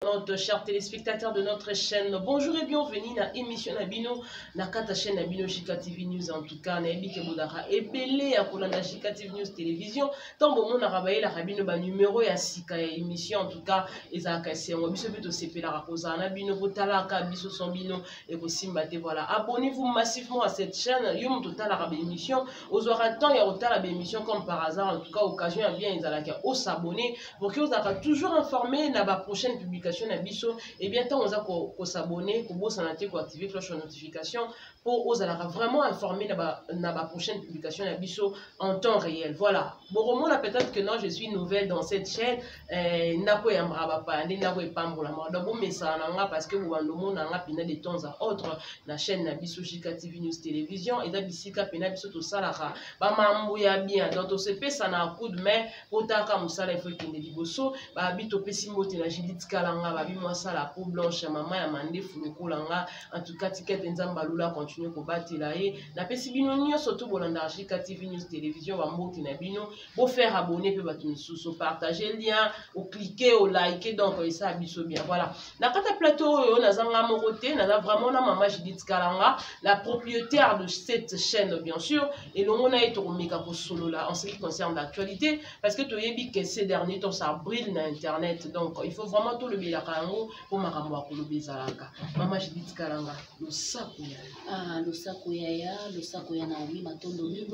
Notre chers téléspectateurs de notre chaîne, bonjour et bienvenue na émission na bino na kata chaîne na bino JK TV News. En tout cas, nayebi ke bozalaka ebele ya kolanda JK TV News Télévision. Tant bomonaka bayelaka bino ba numéro ya sika ya émission, en tout cas ezalaka esengo, biso mpe tosepelaka kozala na bino, botalaka biso, sans bino ekosimba te. Voilà, abonnez-vous massivement à cette chaîne. Yo moto otalaka ba émission, ozwaka temps ya kotala ba émission comme par hasard, en tout cas occasion ya bien ezalaka os'abonner pour que ozalaka toujours informé na ba prochaine publication na biso. Et bien, ntango oza kos'abonner, kobosana te koactiver cloche ya notification mpo ozalaka vraiment informé na ba prochaine publication na biso en temps réel. Voilà, bokomona peut-être que non, je suis nouvelle dans cette chaîne. Ndako eyambaka bapaya nde ndako epambolama. Donc bomesana na nga parce que bobanda omona nga mpena de temps à autre na chaîne na biso JK TV News Télévision. Eza bisika mpena biso tosalaka bamambo ya bien, donc tosepesa na coup de main potaka mosala ifo ekende liboso. Babi topesi mbote na Judith Kalanga, babi mwasala peau blanche ya mama ya mandefu lokola nga. En tout cas, tika ete Nzambe alula continue kobatela ye. Napesi bino nyonso to bolandaka JK TV News Télévision bambote na bino. Bofaire abonner mpe bato misusu, partage lien, oclique, olike, donc esala biso bien. Voilà, na kati ya plateau oyo naza nga moko te, naza vraiment na mama Judith Kalanga, la propriétaire de cette chaîne bien sûr. Elongo na ye tokomeka kosolola en ce qui concerne l'actualité, parce que toyebi que ces derniers temps ça brûle na internet, donc il faut vraiment tolobelaka yango mpo makambo ya koloba ezalaka. Mama Judith Kalanga, losako ya Ah, losako yaya, losako ya Naomi, matondo mingi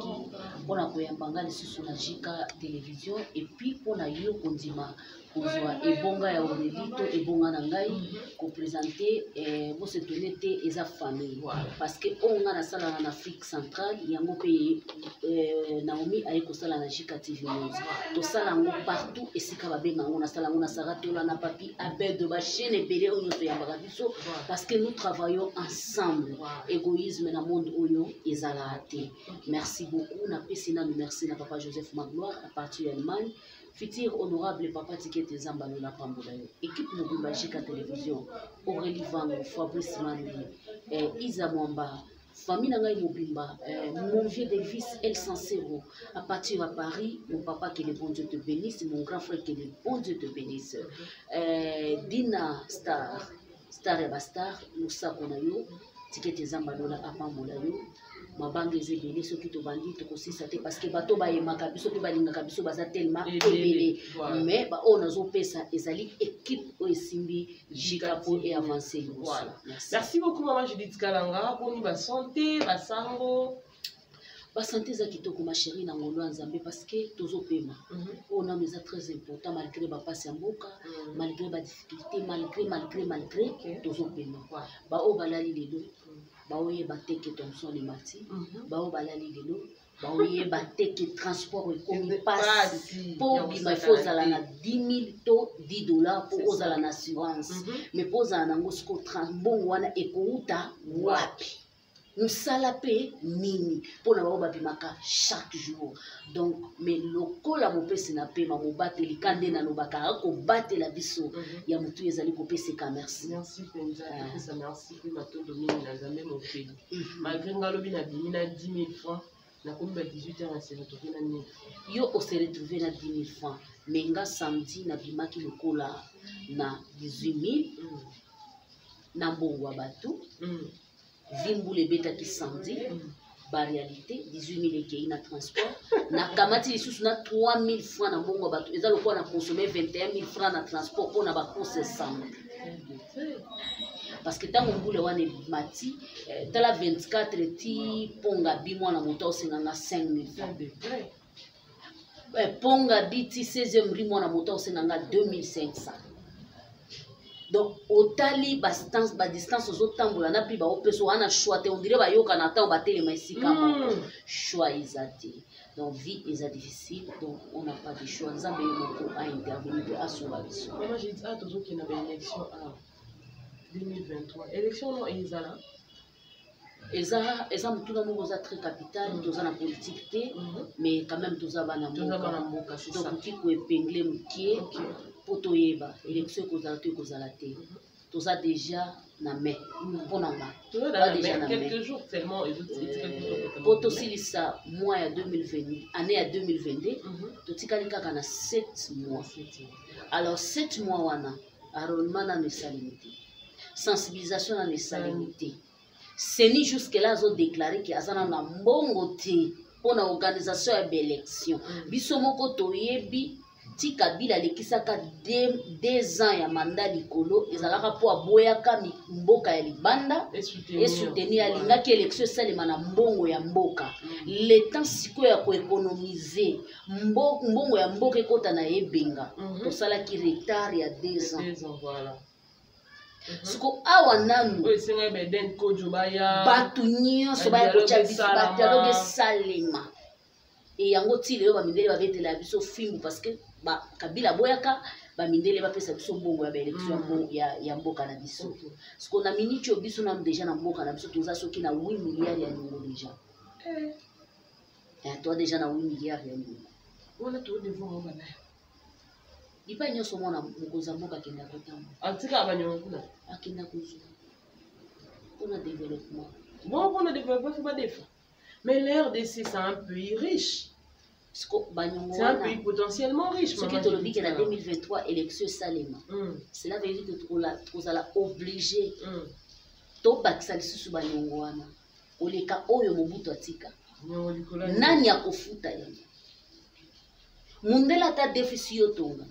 mpona koyamba nga lisusu na JK Télévision et puis mpona yo kondima kozwa ebonga ya Aurélie to ebonga na ngai koprésenter. Bos'étonner te, eza famille, parce que oyo nga nasalaka na Afrique centrale, yango mpe Naomi aye kosala na JK TV News. Tosala yango partout esika babenga yango. Nasala yango na Saratola, na Papi Abed, bachaîne ebele oyo nyonso eyambaka biso, parce que nous travaillons ensemble. Égoïsme na monde oyo ezalaka te. Merci beaucoup. Napesi nanu merci na papa Joseph Magloire à partir ya Allemagne, futur honorable papa Tikete, Nzambe alola pambola yo. Équipe mobimba JK Télévision, Aurélie Vango, Fabrice Mandi, Isa Mwamba, famille na ngai mobimba, mon vieux Davis El Sansero à partir à Paris, mon papa, que le bon Dieu te bénisse, mon grand frère, que le bon Dieu te bénisse, Dina Star, star ya bastar, losako na yo. Tikete, Nzambe alola apambola yo. Mabanga eza ebele, soki tobandi tokosisa te, parce que bato bayemaka biso mpe balingaka biso baza tellement ebele, mais baoyo nazopesa ezali équipe oyo esimbi JK po eavance liboso. Merci beaucoup, mama Judith Kalanga. Boni basanté, basango? Basanté eza kitoko, ma chérie, na ngolo ya Nzambe, parce que tozopema. Oyo nano eza très important, malgré bapasi ya mboka, malgré badifficulté, malgré, malgré, malgré, tozopema. Baoyo balali lelo baoyeba te ke thomson emati. Baoyo balali lelo baoyeba te ke transport ekomi mpasi. Mpo obima, ifo ozala na 10 000 to 10 $ mpo ozala na assurance. Mais mpo ozala nango siko, mbongo wana ekouta wapi? Mosala mpe nini mpona bango babimaka chaque jour? Donc, mais lokola mopesi na pema, mobateli ka nde nalobaka akobatela biso ya motu ezali kopeseka merci. Merci mpenza, topesa merci mpe matondo mingi na Nzambe mopeli. Malgré nga alobi nabimi na 10 000 francs, nakomi ba 18 heures, nase retrouve na 1000 francs. Yo ose retrouve na 10 000 francs, mais nga samedi nabimaki lokola na 18 000 na mbongo ya bato. Vi mbula ebetaki samedi, baréalité, 18 000 ekei na transport. Nakamati lisusu na 3 000 francs na mbongo ya bato. Eza lokola na consomme 21 000 francs na transport mpona bacourse samedi, parce que ntango mbula wana emati, tala 24 ti mponga bi mwana moto aosenganga 5 000 francs, mponga bi ti 16e ri mwana moto aosenganga 2500. Donc otali badistance ozotambola na mpe baopesa wana choix te. On dirait bayokana ntango batelema esika moko, choix eza te. Donc vie eza difficile, donc on n'a pas de choix. Nzambe ye moko aintervenir mpe asunga biso. Mama j'ai dit, ah, tozokende baélection a 2023, élection no ezala. Eza motuna moko eza très capital. Toza na politique te, mais quand même toza bana mboka, tokoki koépingler mokie mpo toyeba élection ekozala to ekozala te. Toza déjà na mai mpo na nga. Mpo tosilisa mois ya 2020, année ya 2022, totikali kaka na 7 mois. Alors 7 mois wana. Enrôlement nano esalemi te, sensibilisation nano esalemi te. CENI jusque là azodéclarer ke aza nano na mbongo te mpona organisation ya baélection. Biso moko toyebi ti Kabila alekisaka 2 ans ya mandat likolo, ezalaka mpo aboyaka mboka ya libanda esoutenir. Alingaki élection esalema na mbongo ya mboka. Le temps sikoyo ya koéconomiser mbongo ya mboka ekɔta na ebenga, tosalaki retard ya 2 ans. 2 ans, voilà. Siko awa nanu oyo esengaki beden Kojo baya bato nyonso baya badialogue kotya biso esalama. Badialogue esalema. E yango ti lelo bamindele babetela biso fimbu parce que Kabila aboyaka bamindele bapesa biso mbongo ya baélection ya mboka na biso. Siko na miniti oyo, biso nanu déjà na mboka na biso toza soki na 8 milliard ya niongo déjà. Eh, toza déjà na 8 milliard ya niongo. Wana todevoir ngo bana. Bipai nyonso mwana mokonzi ya mboka akenda kotambola, atikaka baniongo kuna. Akenda kozwa mpona développement. Bon, mpona développement, faut badefa, mais la RDC, c'est un pays riche. Siko baniongo C'est un wana, pays potentiellement riche. Soki tolobi ke na 2023 élection esalema, cela veut dire que tokozala obligé tobakisa lisusu baniongo wana koleka oyo Mobutu atika. Niongo likolo. Nani akofuta yango? Mundele ata defisi yo tonga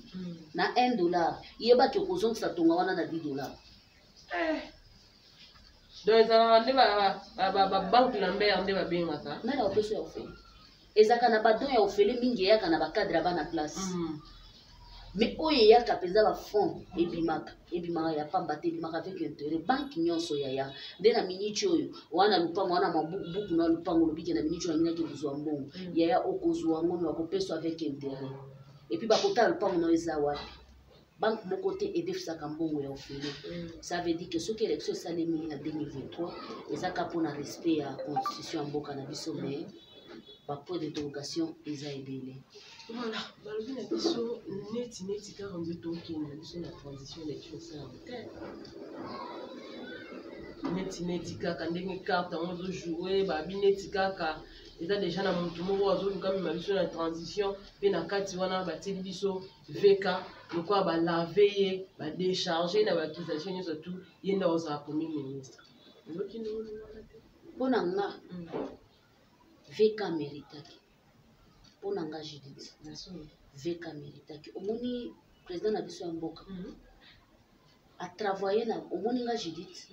na 1 dollar, yebaki okozongisa tonga wana na 10 dollar. Eh. Donc ezalaka nde babanque Lambert nde babengaka. Nani akopesa ya ofele? Ezalaka na badon ya ofele mingi, eyaka na bacadre ya bana classe, mais oyo eyaka mpenza bafond ebimaka, ebimaka ya pamba te, ebimaka avec intérêt. Banque nyonso yaya nde na miniti oyo wana lupango wana mabuku na lupango, olobiki na miniti oyo naminaki kozwa mbongo. Yaya, okozwa yango, me bakopesa avec intérêt et puis bakotala lupango na yo eza wapi. Banque moko te edefisaka mbongo ya ofele. Ça veut dire que soki élection esalemi na 2023, ezaka mpona respect ya constitution ya mboka na biso, mais bapoint d'interrogation eza ebele. Voilà, balobi na biso neti neti kaka nde tokende na biso na transition, élection esalama te, neti neti kaka ndenge carte yango ezojoue. Babi neti kaka eza déjà na motu moko azoluka mema biso na transition, mpe na kati wana batieli biso VK lokola balave ye, badécharge na baaccusation nyonso tu, ye nde ozala premier ministre. Ezokende wana te. Mpo na nga, VK méritaki. Mpo na nga, Judith, VK méritaki. Omoni président na biso ya mboka atravaille na, omoni nga Judith,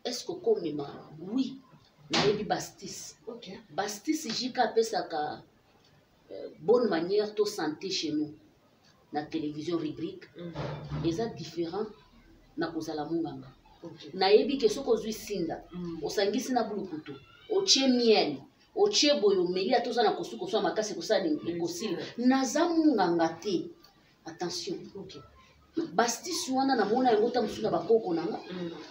est ce que okomema? Oui, nayebi bastis. Bastis jika apesaka bonne manière to santé chez nous na télévision, rubrique eza différent na kozala monganga. Nayebi ke soki ozwi sinda, osangisi na bulukutu, otie miel, otie boye, omeli, ata oza na kosukosu makasi, ekosala nini? Ekosila. Naza monganga te, attention. Bastisi wana namona yango ta mosusu na bakoko na nga.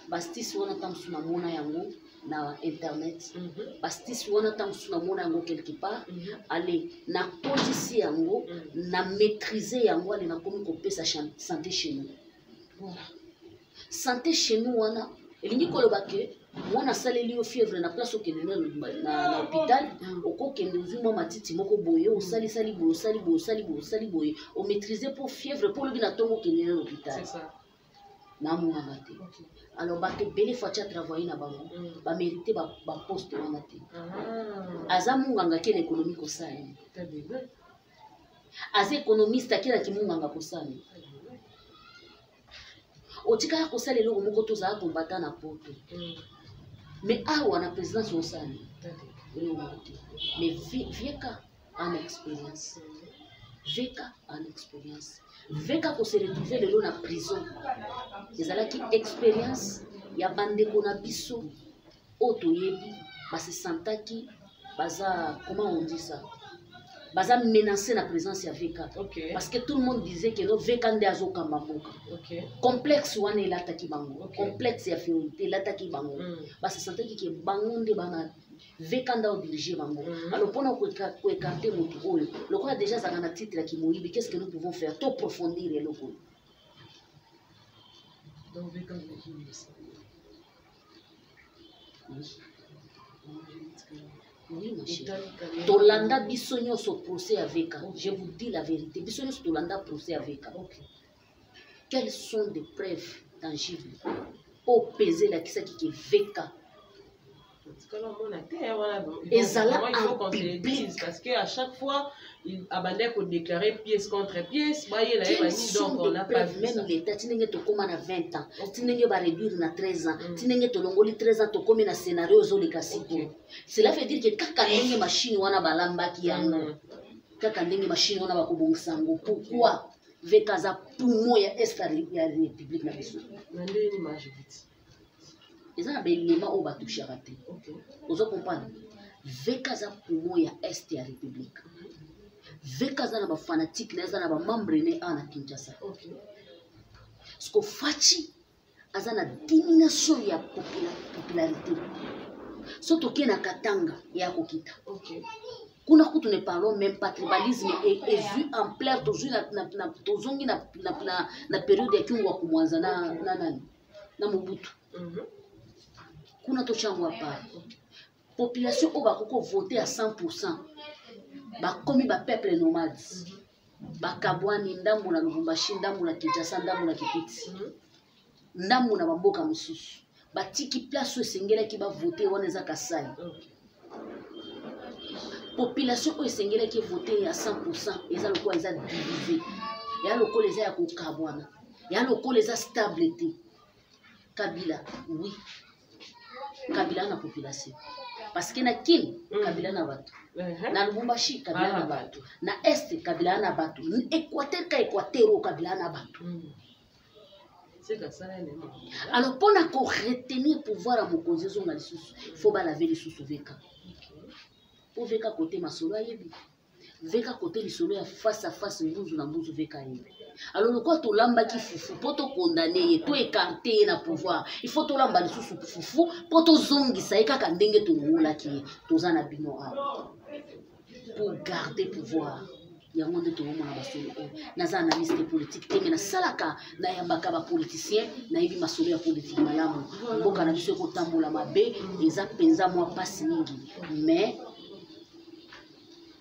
Bastisi wana ta mosusu namona yango na internet. Bastisi wana ta mosusu namona yango quelque part. Ale nakotisi yango, na maîtrise yango, ale nakomi kopesa santé chez nous. Santé chez nous wana elingi koloba ke mwana asaleli yo fièvre, na place okende na hôpital, okokende ozwi mwa matiti moko boye, osalisali boye, osali boye, osali boye, osali boye, omaîtrise mpo fièvre, mpo olobi na ntongo okende na hôpital. C'est ça. Namonganga te. Alors bato ebele Fatshi atravaille na bango, bamérite baposte wana te. Aza monganga ake na économie kosala nini? T'as besoin. Aza économiste, akelaki monganga kosala nini? Otikala kosala eloko moko, tozala kombata na poto, mais awa na présidence osala nini? Eloko moko te. Mais VK en expérience, VK en expérience, VK kose retrouve lelo na prison ezalaki expérience ya bandeko na biso oyo toyebi base sentaki baza, comment on dit ça, baza menacé na présence ya VK, parce que tout le monde disait que no, VK nde azokamba mboka. Complexe wana elataki bango. Complexe ya infériorité elataki bango. Base sentaki ke bango nde bana, VK nde aodirige bango. Alors mpona koécarter motu oyo lokola déjà azalaka na titre ya kimoyibi, qu'est ce que nous pouvons faire? To approfondir eloko oyo. Donc VK azalaki innocent? Oui. Oui, ma chérie. Otali carrière. Tolanda biso nyonso procès ya VK. Je vous dis la vérité, biso nyonso tolanda procès ya VK. Quelles sont des preuves tangibles oyo mpenza elakisaki ke VK ezala en public? Parce que à chaque fois abandaki kodéclarer pièce contre pièce, bayela ye bani, donc on n'a pas vu même l'état. Ti ndenge tokóma na 20 ans, ti ndenge baréduire na 13 ans, ti ndenge tolongoli 13 ans, tokómi na scénario ezoleka sikoyo. Cela veut dire que kaka ndenge machine wana balambaki yango, kaka ndenge machine wana bakobongisa yango. Pourquoi VK aza poumon ya est ya république na biso? Eza na baelema oyo batushaka te. Ozo comprendre? VK aza poumon ya est ya république. VK aza na bafanatique na, aza na bamembre ne awa na Kinshasa. Siko Fatshi aza na diminution ya popularité. So tokei na Katanga, ya kokita kuna kutu, ne parlons même pas. Tribalisme ezwi ampleur. Tozwi, tozongi na période ya Kyungu wa Kumwanza na nani, na Mobutu. Kuna totyango apart. Population oyo bakoki kovote ya 100, bakomi bapeuple nomades, bakabwani, ndambo na Lubumbashi, ndambo na Kinshasa, ndambo na Kikwit, ndambo na bamboka mosusu. Batiki place oyo esengelaki bavote, wana eza Kasai. Population oyo esengelaki evote ya 100 eza lokola eza divise, ya lokola eza ya kokabwana, ya lokola eza stable te. Kabila, oui, Kabila na population, parce que na Kini, Kabila na bato, na Lubumbashi, Kabila na bato, na Est, Kabila na bato, Équateur ka Équateur oyo, Kabila na bato. Alors, mpona koretenir pouvoir ya mokonzi ezonga lisusu, faut balave lisusu VK, mpo VK kote masolo ayebi, VK kote lisolo ya face à face, mbunzu na mbunzu, VK ayebi. Alors, lokola tolambaki fufu mpo tokondane ye, to écarte ye na pouvoir, il faut tolamba lisusu fufu mpo tozongisa ye kaka ndenge tolongolaki ye. Toza na bino awa pour garder pouvoir. Yango nde tozomona basolo oyo. Naza analyste politique te, me nasalaka, nayambaka bapoliticien, nayebi masolo ya politike malamu. Mboka na biso ekotambola mabe, eza mpenza mwa mpasi mingi, mais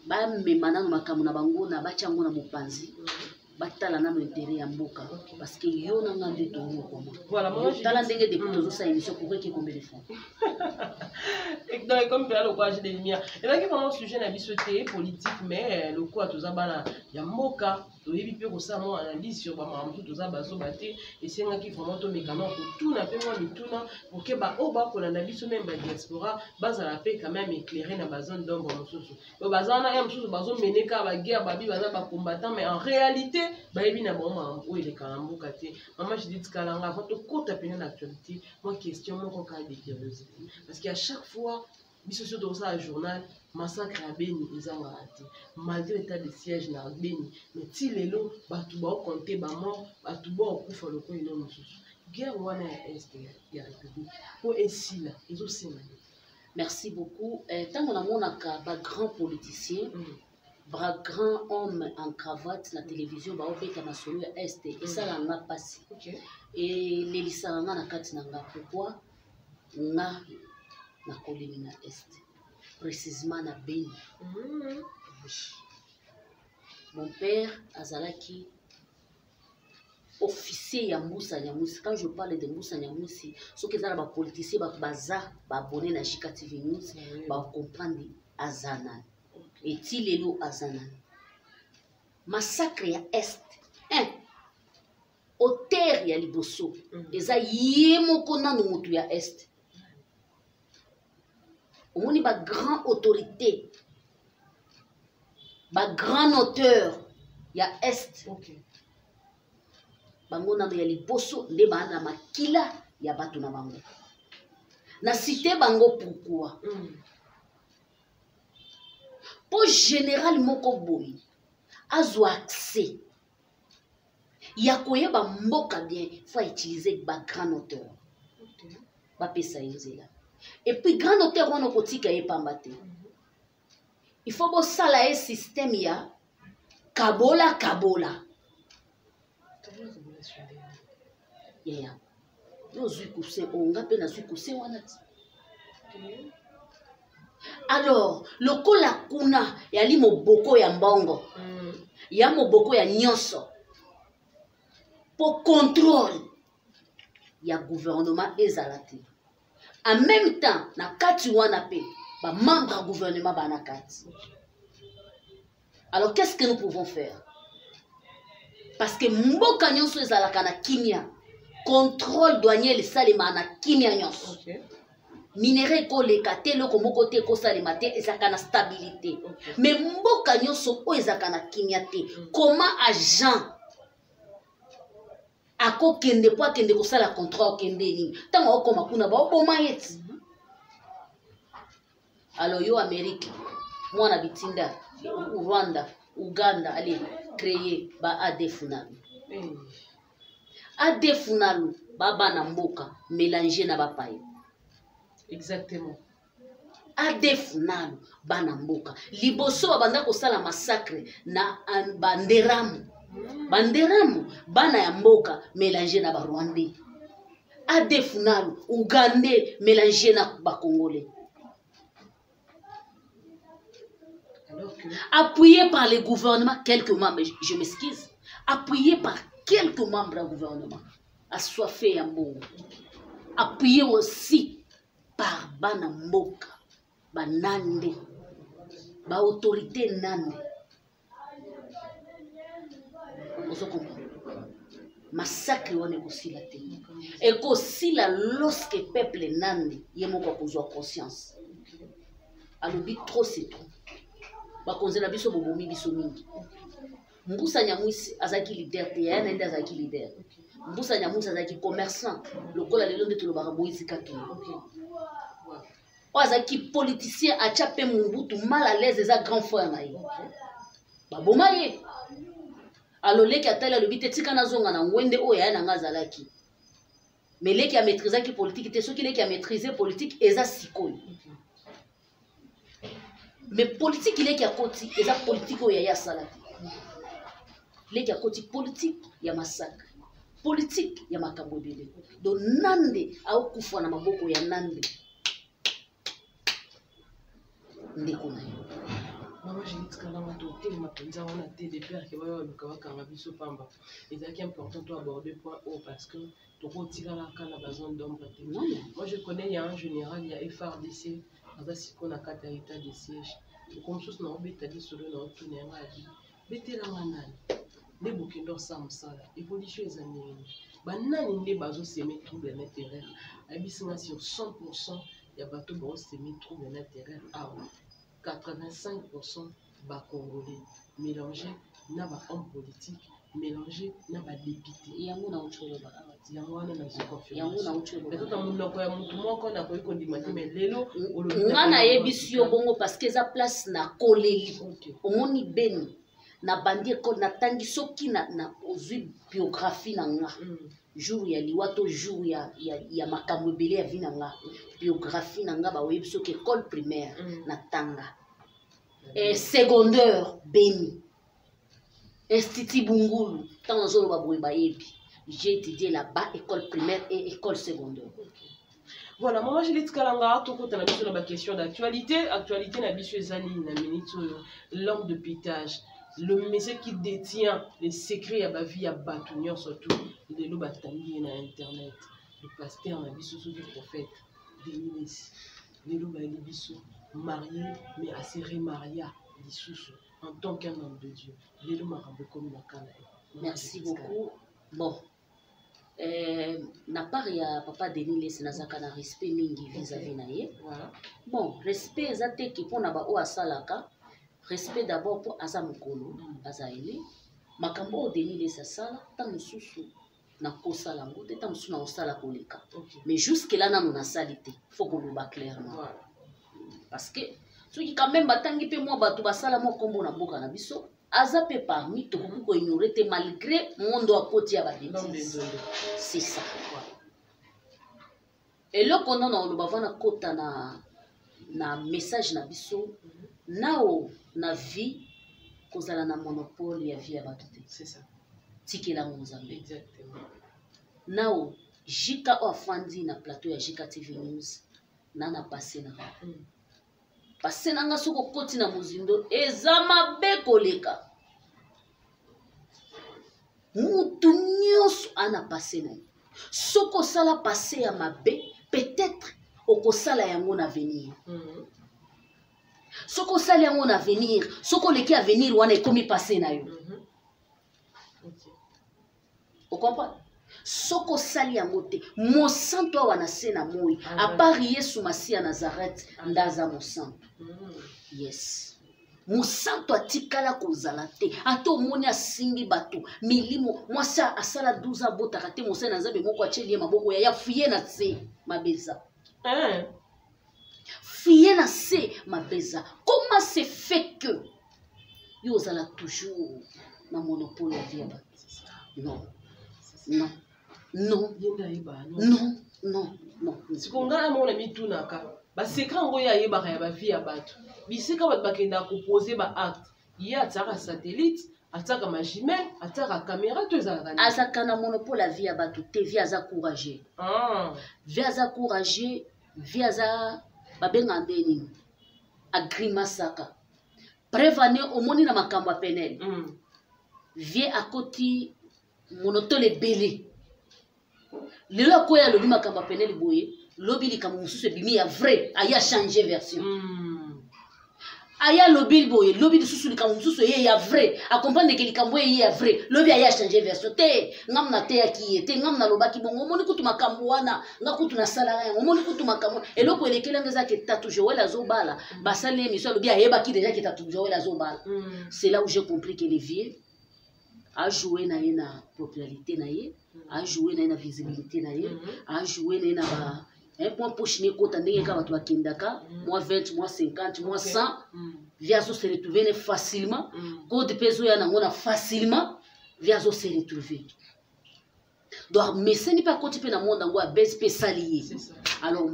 bamema nano makambo na bango na batya yango na mopanzi, batala nano intérêt ya mboka, parce que yo na nga nde tonyokoma. Tala ndenge depuis tozosala émission, pour eke combien de fois? Donc, comme mpela lokola jeu de lumière ezalaki vraiment sujet na biso te, politique, mais lokola toza bana ya mboka, toyebi mpe kosala mwa analyse sur bamakambo mosusu, toza bazoba te. Esengaki vraiment tomeka mwa kotuna mpe mwa mituna pour que baoyo bakolanda biso, même badiaspora, bazala mpe quand même éclairé na bazone d'ombre mosusu oyo baza wana. Ya mosusu bazomene kaka baguerre, babi baza bacombattant, mais en réalité bayebi na bango makambo oyo eleka na mboka te. Mama Judith Kalanga, avant tokota pene na actualité, mwa question moko kaka de curiosité, parce que à chaque fois biso so tokosala journal, massacre ya Beni ezangaka te, malgré état de siège na Beni. Mais ti lelo bato baokonte bamort, bato baokufa lokola elo mosusu. Guerre wana ya Est ya république, mpo esila, ezosenga nini? Merci beaucoup. Ntango namonaka bagrand politicien, bagrand homme en cravate na télévision baobeta masolo ya Est, esalaka nga mpasi, elelisaka nga na kati na nga. Pourquoi? Nga nakolemi na Est, précisement na Beni. Mon père azalaki officier ya Mbusa Nyamwisi. Quand je parle de Mbusa Nyamwisi, soki eza na bapoliticien, bato baza baabonné na Jika TV News, bacomprendre aza nani, eti lelo aza nani. Massacre ya Est, un auteur ya liboso eza ye moko nanu, motu ya Est. Omoni bagrand autorité, bagrand auteur ya Est, bango nano ya liboso nde baa na makila ya bato na bango. Na cité bango pourquoi? Mpo général moko boye azwa accès ya koyeba mboka bien, faut utiliser bagrand auteur, bapesa ye nzela. Et puis grand auteur wana, okotika ye pamba te. Il faut bosala ye système ya kabola kabola. Yaya, yo ozwi coussin oyo, nga mpe nazwi coussin wana ti. Alors, lokola kuna yali moboko ya mbongo, ya moboko ya nyonso. Mpo contrôle ya gouvernement ezala te. En même temps, na kati wana pe ba membre ya gouvernement ba na kati. Alors qu'est-ce que nous pouvons faire? Parce que mboka nyonso ezalaka na kimia, contrôle douanier esalemaka na kimia nyonso. Minerai ekoleka te, eloko moko te ekosalema te, ezalaka na stabilité. Mais mboka nyonso oyo ezalaka na kimia te, comment agent akokende po akende kosala contrat, okende nini ntango akokoma kuna baoboma ye ti? Alors yo Amérique, mwana bitinda Rwanda, Uganda, allez créer ba ADF Nalu. ADF Nalu babana mboka mélange na bapaya. ADF Nalu bana mboka liboso babanda kosala massacre na banderamu. Banderamu bana ya mboka mélange na barwandais. ADF Nalu ugandais mélange na bacongolais. Alors que appuyé par le gouvernement, quelques membres, je m'excuse, appuyé par quelques membres du gouvernement, assoiffé ya mbongo, appuyé aussi par bana mboka, banande, ba autorité nande. Ozo comprendre? Massacre wana ekosila te. Ekosila lorsque peuple nande ye moko akozwa conscience. Alobi trop c'est trop. Bakonzi na biso bobomi biso mingi. Mbusa Nyamwisi azalaki leader te, yaya na ye nde azalaki leader. Mbusa Nyamwisi azalaki commerçant, lokola lelo nde tolobaka Moïse Katumbi. Oyo azalaki politicien, atia mpe Mobutu mal à l'aise, eza grand frère na ye. Baboma ye. Aloleki atali, alobi te, tika nazonga na ngwende oyo yaya na nga azalaki. Mais leki amaîtrisaki politique te, soki leki amaîtrise politique eza sikoyo. Mais politique leki akoti eza politique oyo yaya asala te. Leki akoti politique ya massacre, politique ya makambo ebele. Donc nande aokufa na maboko ya nande ndeko na yo. Mama Juliette Kalanga, totelema mpenza wana te de peur ke bayo baluka bakanga biso pamba. Ezalaki important to aborder point oyo parce que tokotikalaka na bazone d'ombre te. Non, non. Moi je connais, il y a un général ya FARDC aza sikoyo na kati ya état de siège. Moko mosusu na obeta lisolo na otuna yango, abi betelanga nani nde bokende osala mosala, évolution eza ndenge nini, banani nde bazosemer trouble na terreur. Ayebisi nga sur 100 ya bato baosemer trouble na terreur awa, 85 bacongolais mélangé na bahomme politique, mélangé na badéputé. Yango nauti oloba awa. Yango wana nazwi Yango confirmation. Nauti oloba. Peut-être monoko ya motu moko nakoki kondima te, mais lelo olobi. Nga nayebisi yo bongo parce que eza place na koleli. Omoni Beni, na bandi ekole, natangi soki na ozwi biographie na nga, jour ya liwa to jour ya makambo ebele ya vie na nga, biographie na nga baoyebi soki école primaire natanga, secondaire Beni, institut Bungulu. Ntango nazoloba boye bayebi, j'ai étudié là-bas, école primaire et école secondaire. Voilà, mama Juliette Kalanga, tokota na biso na baquestion d'actualité. Actualité na biso eza nini na minute oyo? L'homme de pitage, le monsieur qui détient les secrets ya bavie ya bato nyonso tu, lelo batangi ye na internet, le pasteur na biso soki prophète Denis. Lelo bayeli biso marié mais ase remaria lisusu en tant qu'un homme de Dieu. Lelo makambo ekomi na kana ye. Merci beaucoup. Bon, na part ya papa Denis Lesi, nazalaka na respect mingi vis-à-vis na ye. Bon, respect eza te ke mpona baoyo asalaka, respect d'abord mpo aza mokolo, aza aîné. Makambo oyo Denis Lesi asala, ntango mosusu nakosala yango te, ntango mosusu nakosala koleka. Mais jusque là nano nasali te, faut koloba clairement. Parce que soki quand même batangi mpe mwa bato basala mwa nkombo na mboka na biso, aza mpe parmi, tokoki koignore te malgré mondo akoti ya L'homme de babêtises. Nzambe. C'est ça. Eloko nano oloba vana kota na message na biso nao na vie, kozala na monopole ya vie ya bato te. C'est ça. Tikelango Nzambe. Nao Jika oyo afandi na plateau ya Jika TV News na passé na nga, passé na nga soki okoti na mozindo eza mabe koleka. Mutu nyonso ana passé na ye. Soki osala passé ya mabe, peut-être okosala yango na avenir. Soki osali yango na avenir, soki oleki avenir wana ekomi passé na yo. Ocomprendre? Soki osali yango te, mosantu awa na se na moi, à part Yesu Masiya Nazareth, nde aza mosantu. Yes. Mosantu atikala kozala te. Ata omoni asimbi bato milimo, mwasi asala 12 abotaka te, mosali na Nzambe moko atieli ye maboko ya fuye na se mabeza. Fuye na se mabeza. Comment se fait que yo ozala toujours na monopole ya vie ya bato? Non, non, non, non, non, non. Siko ngai mona mitunaka basecret yango ye ayebaka ya bavie ya bato, bisika bato bakendaka kopose baacte, ye atiaka satellite, atiaka majumelle, atiaka caméra, to ezalaka nini? Azalaka na monopole ya vie ya bato te. Vie aza courageux. Vie aza courageux, vie aza babenga nde nini, agrimasaka. Preuve ane omoni na makambo ya Penel. Vie akoti monotole ebele. Lelo akoya alobi makambo ya Penel boye, lobi likambo mosusu ebimi ya vrai, aya changer version. Aya alobi boye, lobi lisusu likambo mosusu eye ya vrai, acomprendre ke likambo eye ya vrai, lobi aya changer version te. Ngam nateyaki ye te, ngam nalobaki bongo, omoni kutu makambo wana, nga kutu nasalaka yango, omoni kutu makambo. Eloko elekelanga eza ke Tatu Joel azobala, basali émission, alobi ayebaki déjà ke Tatu Joel azobala. C'est là où j'ai compris que le vieux a joué na ye na popularité na ye, a joué na ye na visibilité na ye, a joué na ye na ba un point poche ne ekota ndenge kaka bato bakendaka, mwa 20, mwa 50, mwa 100. Vie azo se retrouver ne facilement, code mpe ezoya nango na facilement, vie azo se retrouver. Donc meseni mpe akoti mpe na monde yango abesi mpe esali ye. Alors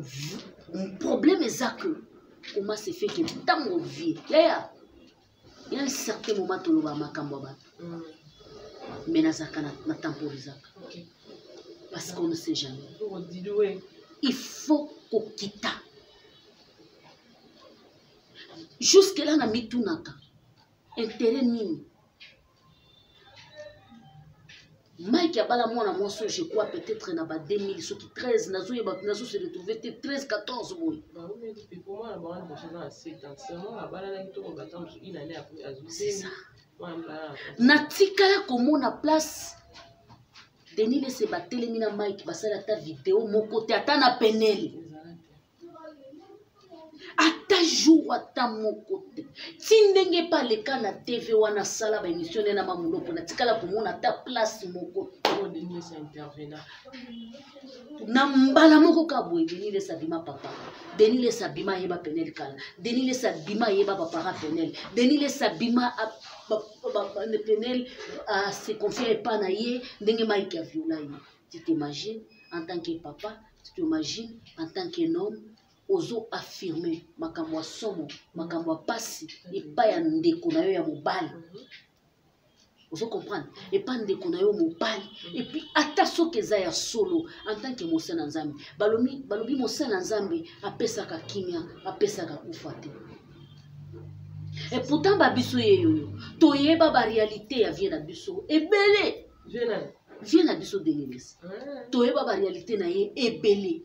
problème eza que comment se fait que ntango vie yaya ya un certain moment toloba makambo ya bato, mais nazalaka na temporisaka parce qu'on ne sait jamais. Il faut kokita jusque là na mitunaka intérêt nini Mike abala mwana mwasi. Je crois peut-être na ba 2000 soki 13, nazoyeba, nazo se retrouver te, 13, 14 boye. C'est ça. Natikala komona place Denis Lese batelemi na Mike basali ata video moko te, ata na Penele, ata jour ata moko te. Ti ndenge mpe aleka na TV wana, asala baémission nde na Mamulopo, natikala komona ata place moko na mbala moko ka boye. Denis Lese abima papa, Denis Lese abima ayeba Penel kala, Denis Lese abima ayeba bapara Penel, Denis Lese abima Penel se confie epa na ye ndenge Mike aviola ye. Tu t'imagines en tant que papa, tu t'imagines en tant qu'un homme, ozo affirmer makambo ya somo, makambo ya pasi epai ya ndeko na yo ya mobali. Ozo comprendre? Epai ndeko na yo mobali. Et puis ata soki eza ya solo, en tant que mosali na Nzambe, balobi mosali na Nzambe apesaka kimia, apesaka kufa te. Et pourtant babiso ye yoyo toyeba baréalité ya vie na biso ebele, vie na biso Denis, toyeba baréalité na ye ebele,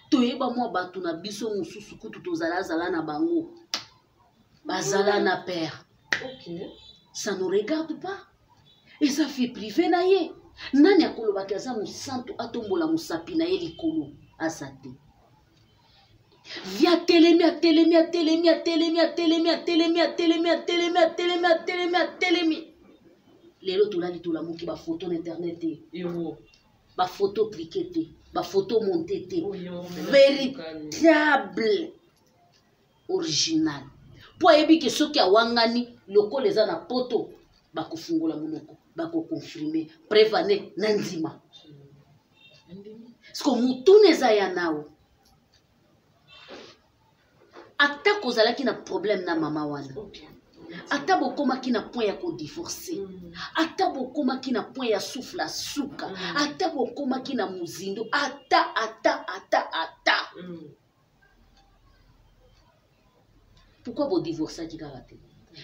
toyeba mwa bato na biso mosusu kutu tozalazala na bango, bazala na père. Ça nous regarde pas, eza vie privée na ye. Nani akolobaki aza mosantu atombola mosapi na ye likolo? Aza te. Vie atelemi, atelemi, atelemi, atelemi, atelemi, atelemi, atelemi, atelemi, atelemi, atelemi, atelemi. Lelo tolali, tolamuki, bafoto na internet te, bafoto cliqué te, bafoto monté te, véritable original, mpo ayebi ke soki awangani lokola eza na poto, bakofungola monoko, bakoconfirme prevane na ndima. Siko motuna eza ya nao, ata kozalaki na problème na mama wana, ata bokomaki na point ya kodivorce, ata bokomaki na point ya souffle asuka, ata bokomaki na mozindo, ata ata ata ata, pourquoi bodivorçaki kaka te?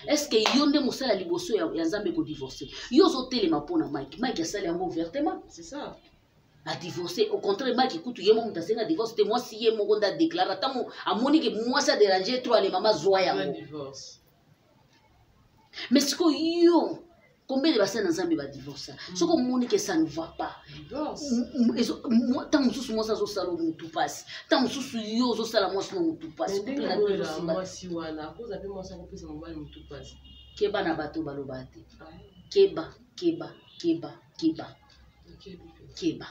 Est ce que yo nde mosala liboso ya Nzambe kodivorce? Yo ozotelema mpo na Mike. Mike asali yango ouvertement. C'est ça. Adivorce, au contraire, Mike kutu ye moko moto asenga divorce te, mwasi ye moko nde adéclare. Ntango amoni ke mwasi adérange trop, ale mama zwa yango. Divorce. Mais sikoyo yo, combien de basali na Nzambe badivorce? Soki omoni ke ça ne va pas, Divorce. Ntango mosusu mwasi azosala motu mpasi, ntango mosusu yo ozosala mwasi no motu mpasi. Mais ndenge oyo mwasi wana akoza mpe, mwasi akopesa mobali motu mpasi. Keba na bato baloba te. Keba, keba, keba, keba, keba.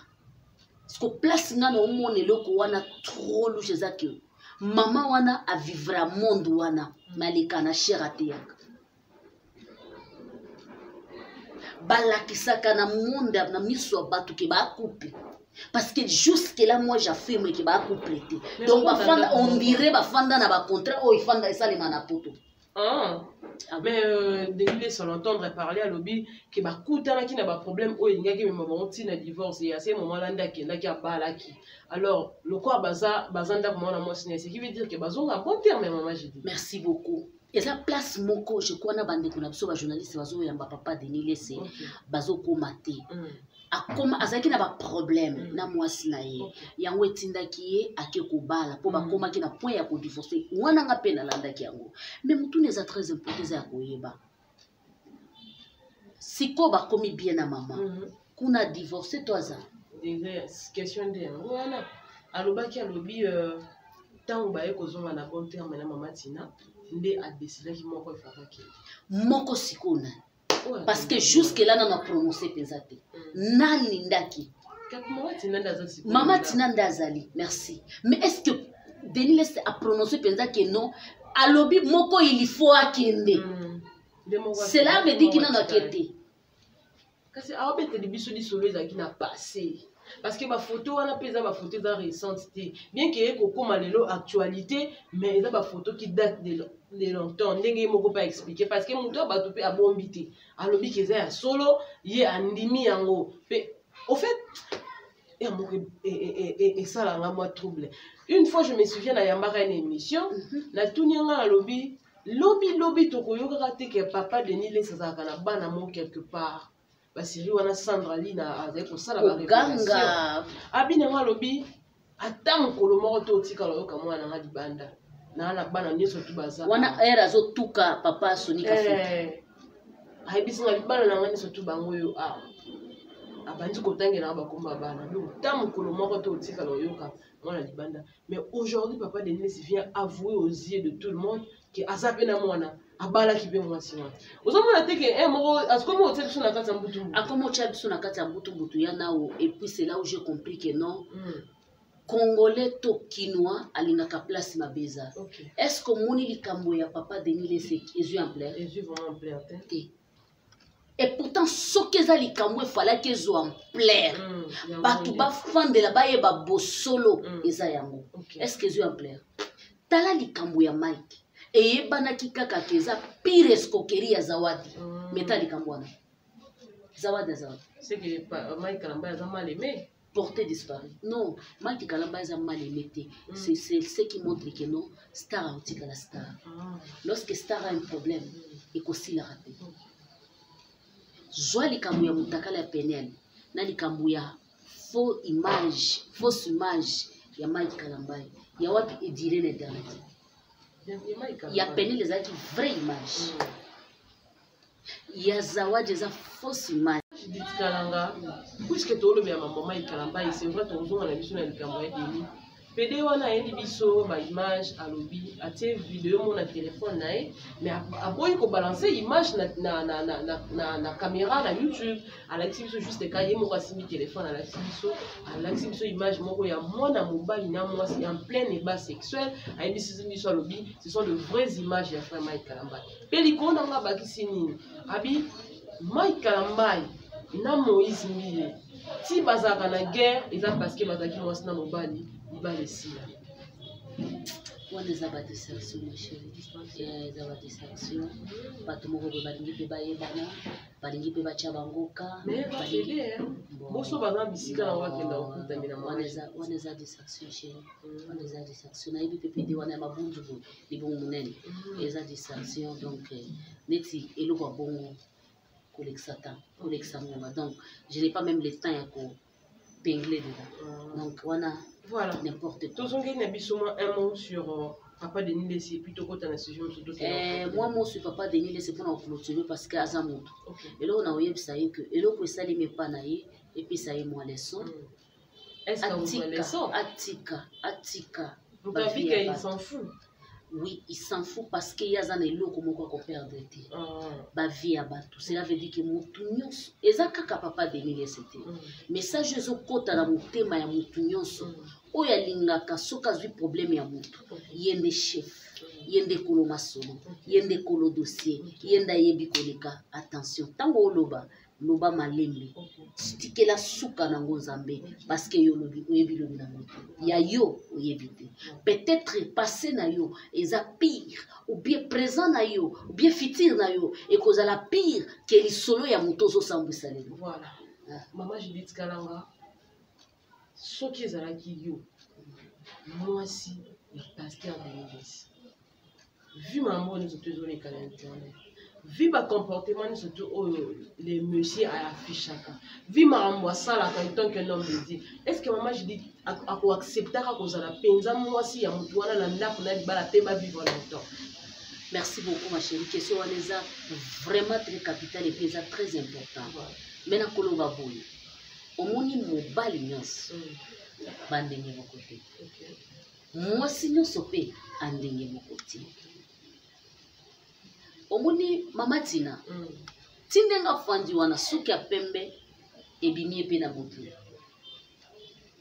Siko place nga na omona eloko wana trop louche eza ke mama wana avivra monde wana, maleka na chere, ateyaka, balakisaka na monde, na miso ya bato ke bacouple, parce que jusque là, moi, j'affirme ke bacouple te. Donc bafanda, on dirait bafanda na bacontrat oyo efanda esalema na poto. Ah. Ah. Mais Denis Lessie, l'entendre parler, alobi ke bakutanaki na baproblème oyo elingaki emema bango ntina divorce, et à ce moment là nde akendaki abalaki. Alors lokola baza ndako mwana mwasi na ye, ce qui veut dire ke bazonga bon terme, mama Judith. Merci beaucoup. Eza place moko, je crois, na bandeko na biso bajournaliste bazoyamba papa Denis Lessie, bazokóma te. Akoma azalaki na baproblème na mwasi na ye. Yango etindaki ye ake kobala mpo bakomaki na point ya kodivorce wana. Nga mpe nalandaki yango, mais motuna eza très important, eza ya koyeba sikoyo bakomi bien na mama kuna, divorce to aza? Déjà, question nde yango wana. Alobaki, alobi ntango baye kozonga na bon terme na mama Tina, nde adecidaki moko efakaki. Moko sikoyo nani? Parce que jusque là nano aprononce mpenza te. Nani ndaki? Mama Tina nde aza sikoyo. Mama Tina nde azali, merci. Mais est ce que Denis Lessie aprononce mpenza ke non, alobi moko il faut akende? Nde moko. Cela veut dire kinano ake te. Kasi aobeteli biso lisolo ezalaki na passé, parce que bafoto wana mpe eza bafoto eza récente te, bien ke ekokóma lelo actualité, mais eza bafoto qui date de longtemps, ndenge ye moko mpe aexplique, parce que moto ya bato mpe abombi te, alobi ke eza ya solo, ye andimi yango mpe. Au fait, ya moko esalanga mwa trouble. Une fois, je me souviens, nayambaka une émission, natuni nga, alobi lobi lobi tokoyokaka te ke papa Denis Lessie azalaka na bana mo quelque part. Basérie wana, Sandra Lina azali kosala barévélation. Koganga. Abi nango, alobi ata mokolo moko te otikala oyoka mwana nanga libanda naa na bana nyonso tu baza. Wana ere azotuka papa Sonika Futa. Ayebisi nga bana na nga nyonso tu bango oyo awa, abandi kotangela nga bakomba bana. Donc ta mokolo moko te otikala oyoka mwana libanda. Mais aujourd'hui, papa Denis vient avouer aux yeux de tout le monde ke aza mpe na mwana, abalaki mpe mwasi wana. Ozomona te ke moko akomi otia biso na kati ya mbutu mbutu. Akoma otya biso na kati ya mbutu mbutu ya nao. Et puis c'est là où j'ai compris que non, congolais to kinois alingaka place mabe eza. Est ce que omoni likambo ya papa Denis Lessie ezwi ampleur? Ezwi vraiment ampleur te. Te. Et pourtant soki eza likambo efalaki ezwa ampleur, yango bato nde. Bafandela bayeba bosolo. Eza yango. Est ce que ezwi ampleur? Tala likambo ya Mike, eyebanaki kaka ke eza pire escroquerie ya Zawadi. Mais tala likambo wana, Zawadi aza wapi? C'est que Mike Kalamba aza mal aimé. Porté disparu. Non, Mike Kalamba eza mal aimé te. C'est ce qui montre que non, star aotikala star. Lorsque star a un problème, ekosilaka te. Zwa likambo ya motakala ya Penel na likambo ya faux image, fausse image ya Mike Kalambai, ya wapi edire na internet? Ya Mike Kalamba. Ya Penel ezalaki vraie image, ya Zawadi eza fausse image. Judith Kalanga, puisque tolobela mama Mike Kalamba, c'est vrai, tozonga na biso na likambo ya Denis pede wana. Ayebi biso baimage, alobi atie video mo na telefone na ye, mais aboyi kobalance image na caméra na YouTube. Alakisi biso juste ka ye moko asimbi telefone, alakisi biso image moko ya mwana mobali na mwasi en plein ébat sexuel. Ayebisi biso, alobi ce sont de vraies images ya frère Mike Kalamba. Mpe likolo na nga abakisi nini? Abi Mike Kalambai na Moïse Mbiye ti bazalaka na guerre, eza parce que bazalaki mwasi na mobali, libala esila. Wana eza badistraction, ma chérie, eza badistraction. Bato moko boye balingi mpe bayebana, balingi mpe batya bangoka. Boso baza bisika na bakenda kokutamela. Wana eza distraction, chérie, wana eza distraction. Nayebi mpe pede wana ya mabundu boye, libongo monene, eza distraction. Donc neti eloko ya bongo, kolekisa temps, kolekisa ngonga. Donc je n'ai pas même le temps ya kopingle dedans. Donc wana voilà, n'importe quoi. Tozongeli na biso mwa un mot sur papa Denis Lesi et puis tokota na sujet mosusu. Mwa mot sur papa Denis Lesi mpona koclôturer, parce que aza moto. Eloko na oyebisa ye ke eloko esalemi epa na ye, epesa ye mwa leçon. Atika, atika, atika. Il s'en fout. Oui, il s'en fout, parce que ye aza na eloko moko akoperdre te. Bavie ya bato, cela veut dire ke motu nyonso, eza kaka papa Denis Lesi te, message ezokɔta na motema ya motu nyonso oyo alingaka. Soki azwi problème ya motu, ye nde chef, ye nde kolo masolo, ye nde kolo dossier, ye nde ayebi koleka. Attention, ntango oloba, loba malembe, tikela suka nango Nzambe, parce que yo olobi, oyebi lobi nango te. Ya yo oyebi te, peut-être passé na yo eza pire, ou bien présent na yo, ou bien futur na yo ekozala pire ke lisolo ya moto ozosambwisa lelo. Voilà. Mama Judith Kalanga, soki ezalaki yo mwasi ya pasteur Denis, vu mambo nyonso to ezoleka na internet, vu bacomportement nyonso to oyo le monsieur aaffichaka, vu makambo asalaka en tant qu'un homme de Dieu, est ce que mama Judith akoacceptaka kozala mpenza mwasi ya motu wana na ndako na libala mpe bavivre longtemps? Merci beaucoup, ma chérie. Question wana eza vraiment très capital et puis eza très important. Mais nakoloba boye, omoni, mobali nyonso bandenge moko te, mwasi nyonso mpe andenge moko te. Omoni mama Tina, ti ndenge afandi wana, suki ya pembe ebimi ye mpe na motu.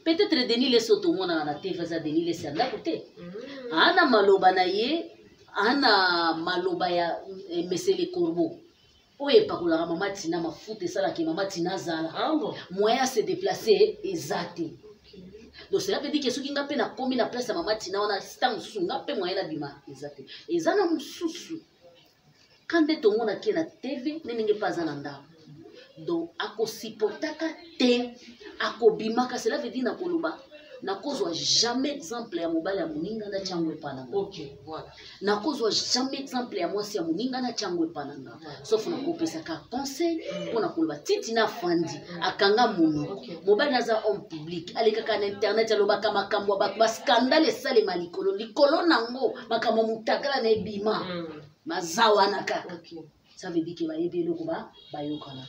Peut-être Denis Lesi oyo tomonaka na TV aza Denis Lesi ya ndako te. Ana maloba na ye, ana maloba ya mesele corbeau oyo epakolaka mama Tina mafuta, esalaka mama Tina azala. Ah bon? Moyen ya se déplacer eza te. Donc cela veut dire ke soki nga mpe nakomi na place ya mama Tina wana, ntango mosusu nga mpe moyen nabima eza te. Eza na mosusu ka nde tomonaki ye na TV, nde ndenge mpe aza na ndako, donc akosupportaka te, akobimaka. Cela veut dire, nakoloba, nakozwa jamais exemple ya mobali ya moninga na tiango epa na nga. Ok, voilà. Nakozwa jamais exemple ya mwasi ya moninga na tiango epa na nga, sauf nakopesaka conseil mpona koloba titi na afandi, akanga monoko. Mobali aza homme public, alekaka na internet, alobaka makambo ya bato, bascandale esalema likolo likolo nango, makambo ya motakala na ebima, maza wana kaka. Ça veut dire ke bayebi eloko bayokanaka.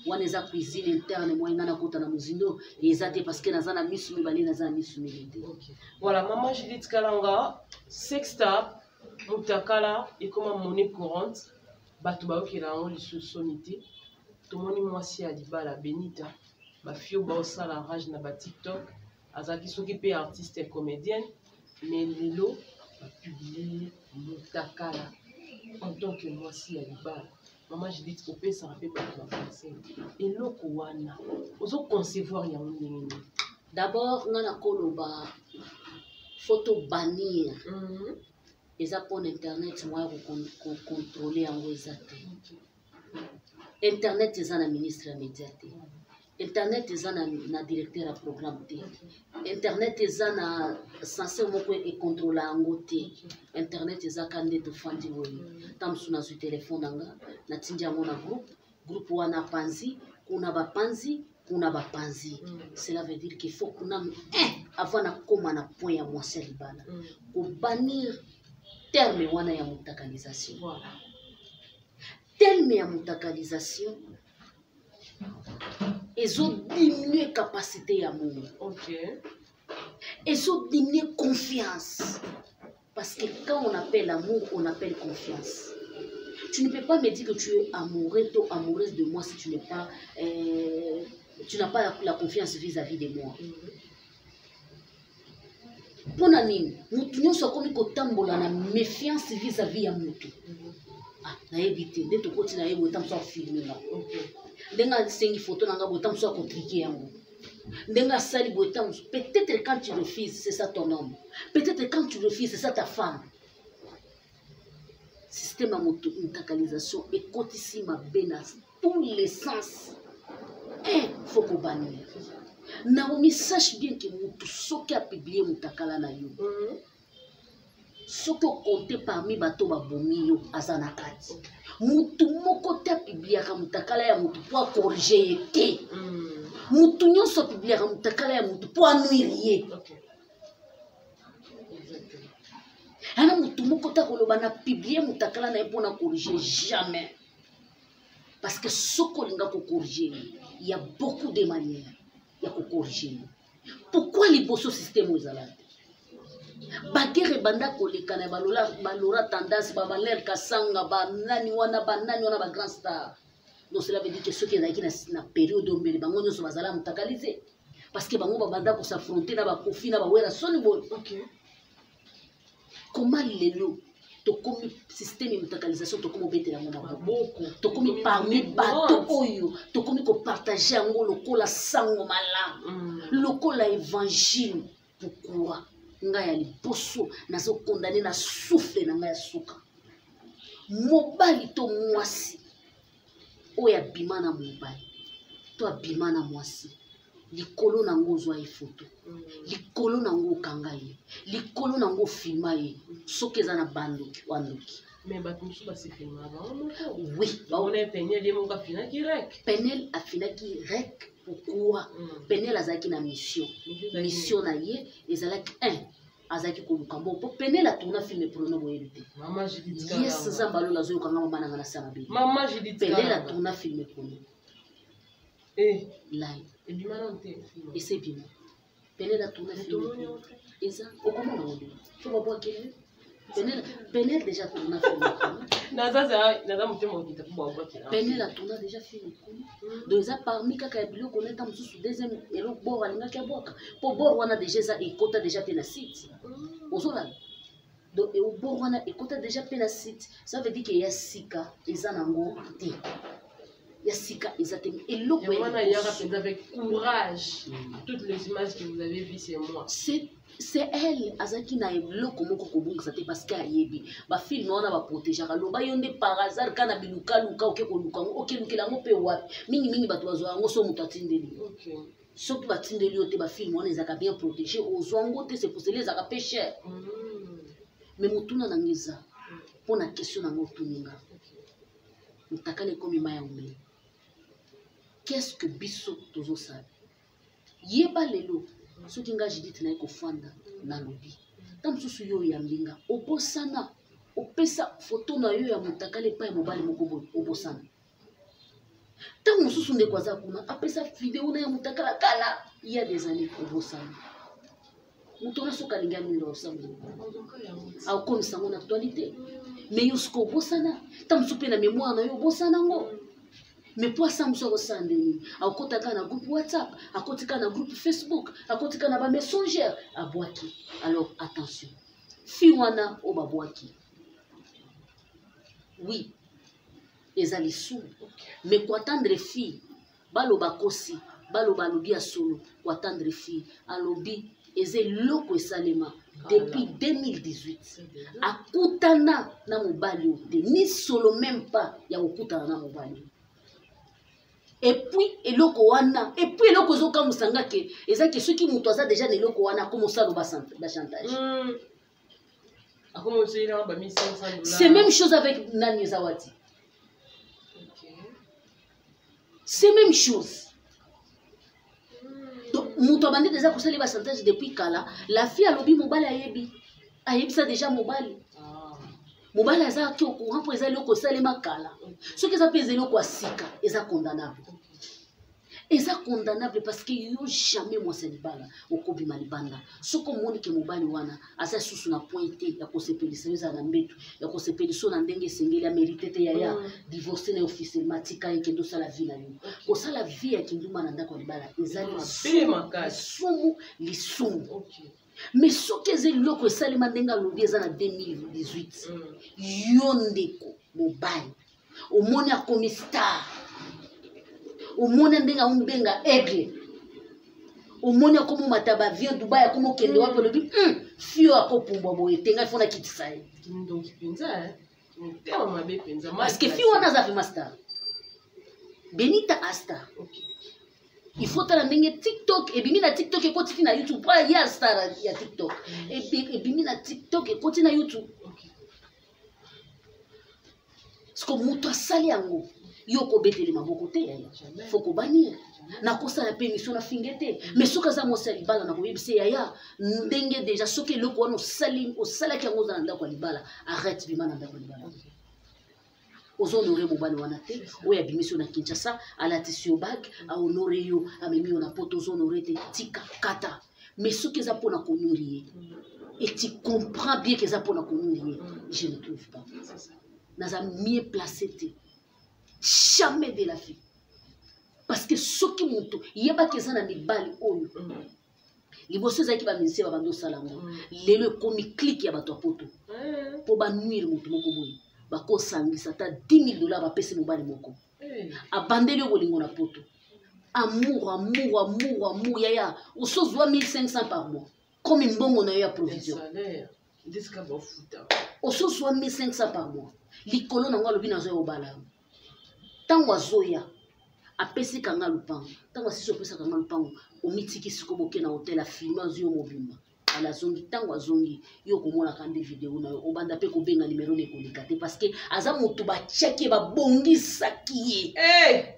Wana eza cuisine interne. Moi nga nakota na mozindo eza te, parce que naza na misu mibale, naza na misu mibale te. Ok. Voilà, maman Judith Kalanga, sextape, mutakala ekoma monnaie courante, bato bayokela yango lisusu soni te. Tomoni mwasi ya libala Benita, bafio baosala rage na batiktok, azalaki soki mpe artiste comédienne, mais lelo bapublie mutakala en tant que mwasi ya libala. Mama Judith, opesaka mpe bato baconseil, eloko wana ozoconcevoir yango ndenge nini? D'abord nga nakoloba, faut tobannir. Eza mpona internet, moya kocontrôle yango eza te. Internet eza na ministre ya média te, internet eza na directeur ya programme te, internet eza na censeur moko econtrôla yango te. Internet eza ka nde tofandi boye, ta mosusu nazwi telefone na nga, natindi yango na groupe, groupe wana panzi kuna, bapanzi kuna, bapanzi. Cela veut dire qu'il faut kuna un avant nakóma na point ya mwasi ya libala, kobannir terme wana ya motakalisation. Terme ya motakalisation ezodiminue capacité ya mongo, ezodiminue confiance, parce que quand on appelle amour, on appelle confiance. Tu ne peux pas me dire que tu es amoureux ou amoureuse de moi si tu n'es pas tu n'as pas la confiance vis-à-vis de moi. Mpona nini motu nyonso akomi kotambola na méfiance vis-à-vis ya motu? Ah, nayebi te nde tokoti na ye boye, ta mosu afilme nga, ndenge asengi foto na nga boye, ta mosu akotrike yango. Ndenge asali boye ntango mosusu, peut-être quand tu refuses, c'est ça ton homme. Peut-être quand tu refuses, c'est ça ta femme. Système ya moto mutakalisation ekotisi mabe na tous les sens. Un, faut kobannir. Naomi, sache bien que motu soki apublie mutakala na yo, soki okonte parmi bato babomi yo, aza na kati. Motu moko te apubliaka mutakala ya motu mpo akorige ye te. Motu nyonso apubliaka mutakala ya motu mpo anuire ye. Ana motu moko te akoloba na publie mutakala na ye mpo na corrige, jamais. Parce que soki olinga kocorrige ye, il y a beaucoup de manières ya kocorrige ye. Pourquoi liboso système oyo ezala te? Baguerre ebanda koleka na balora tendance, bavalere kasanga, banani wana, banani wana, bagrand star. Donc cela veut dire que soki ezalaki na période oyo, mbele bango nyonso bazala mutakalise, parce que bango babanda kos'affronter na bakofi na bawera soni boye. Koma lelo tokomi système ya mutakalisation, tokomi obetela yango maboko, tokomi parmi bato oyo tokomi kopartage yango lokola sango malamu, lokola évangile. Pourquoi ngai ya liboso nazokondane na souffle na ngai ya suka? Mobali to mwasi oyo abima na mobali to abima na mwasi, likolo nango ozwa ye foto, likolo nango okanga ye, likolo nango ofilma ye, soki eza na bandoki, wandoki. Mais bato mosusu basefilmaka bango moko. Oui. Baona Peniel ye moko afinaki rek. Penel afinaki rek. Pourquoi? Penel azalaki na mission. Mission na ye ezalaki 1, azalaki koluka mbongo, mpo Penel atourna film porno, boyebi te. Mama Judith. Yes, Nzambe alola, azoyokanga mama nanga na sa mabe. Mama Judith. Penel atourna film porno. Live. Ebima nano te? Ese ebima. Penel atourna film, eza okomona ngo ndenge so babwakeli Penel. Penel déjà tourna film porno. Naza motema okita mpo babwakela. Penel atourna déjà film porno, donc eza parmi kaka ya biloko neta mosusu. Deuxième eloko bor alingaki abwaka, mpo bor wana déjà eza ekota déjà mpe na site. Ozolanda, donc bor wana ekota déjà mpe na site. Ça veut dire que ya sika eza nango te, ya sika eza te. Eloko wana eyaka mpenza avec courage. Toutes les images que vous avez vues, c'est moi. C'est elle. Azalaki na eloko moko kobungisa te, parce que ayebi bafilme wana baprotégeaka. Loba yo nde par hasard ka na bilukaluka, oke koluka yango, okelukela yango mpe wapi? Mingimingi bato bazwa yango so moto atindeli. Soki batindeli yo te, bafilme wana ezalaka bien protégé, ozwa yango te. C'est pour cela ezalaka mpe cher. Mais motuna nanga eza mpo na question nango otuninga, motakala ekomi mai ya omeli, qu'est-ce que biso tozosala? Yeba lelo, soki nga Judith naye kofanda, nalobi ta mosusu yo oyambi nga, obosana opesa foto na yo ya motakala epai ya mobali moko boye, obosana. Ntango mosusu ndeko aza kuna, apesa video na ya motakala kala ya des années, obosana. Moto wana soki alingi amira, osala akokomisa yango na actualité. Mais yo soki obosana, ntango mosusu mpe na mémoire na yo obosana yango. Mais po asa mosu akosala nde nini? Akota kaka na groupe WhatsApp, akoti kaka na groupe Facebook, akoti kaka na bamessager, abwaki. Alors attention, fi wana oyo babwaki, oui, eza lisumu. Mais koattendre fille baloba kosi, baloba alobi ya solo, koattendre fille alobi eza eloko esalema depuis 2018, akutana na mobali oyo te, ni solo même pas ya kokutana na mobali oyo. Et puis eloko wana, et puis eloko ezokamwisa nga ke eza ke soki moto aza déjà na eloko wana, akoma osala bachantage. Akoma oselaka ba 1500 dollars. C'est même chose avec nani, eza wati. C'est même chose. Donc moto abandi déjà kosala bachantage depuis kala. La fille alobi mobali ayebi, ayebisa déjà mobali. Mobali azalaki au courant, mpo eza eloko esalema kala. Soki eza mpe eza eloko ya sika, eza condamnable, eza condamnable, parce que yo jamais mwasi ya libala okobima libanda soki omoni ke mobali wana aza susu na point te ya kosepelisa yo, ezala na mbeto ya kosepelisa yo na ndenge esengeli, amérite te. Yaya, divorce na ye officiellement, tika ye, kende osala vie na yo. Kosala vie ya kindumba na ndako ya libala eza lisumu, lisumu. Mais soki eza eloko esalema ndenge alobi eza na 2018, yo ndeko mobali omoni akomi star, omoni ndenge aobenga aigle. Omoni akomomata baavion Dubai, akomokende wapi, olobi fio akopumbwa boye te, ngai fo nakitisa ye. Kindoki mpenza, eh. Motema mabe mpenza. Parce que fi wana aza vraiment star, Benita a star. Il faut tala ndenge TikTok ebimi na TikTok, ekoti na YouTube, po ye star ya TikTok. Ebimi na TikTok, ekoti na YouTube. Parce que moto asali yango, yo kobetele maboko te, yaya. Jamais. Faut kobannir. Nakosala mpe émission na finge te, mais soki aza mwasi ya libala, nakoyebisa yaya ndenge déjà soki eloko wana osali, osalaki yango, oza na ndako ya libala, arrête, bima na ndako ya libala. Ozohonore mobali wana te oyo abimisi yo na Kinshasa, alatisi yo bague, ahonore yo, amemi yo na Poto, ozohonore te, tika, kata. Mais soki eza mpona konourrir ye, et tu comprends bien que eza mpona konourrir ye, je ne trouve pas. C'est ça. Naza mieux placé te, jamais de la vie, parce que soki moto yebaki eza na mibali oyo liboso ezalaki bamusicien babandi osala yango, lelo ekomi clique ya bato ya Poto mpo banuire moto moko boye, bakosangisa ata 10 000 $, bapesi mobali moko. Abandeli yo bolingo na Poto, amour, amour, amour, amour. Yaya, osozwa 1500 par mois comme mbongo na yo ya provision. Salaire ndesika bafuta. Osozwa 1500 par mois, likolo nango alobi nazoya obala yo. Ntango azoya, apesi kanga lupango. Ntango asisi opesaka nga lupango, omitiki siko, boke na hotel, afilme, azwi yo mobimba, ala azongi. Ntango azongi, yo okomonaka nde video na yo, obanda mpe kobenga nimero na ekoleka te, parce que aza moto batiaki ye, babongisaki ye. Hey!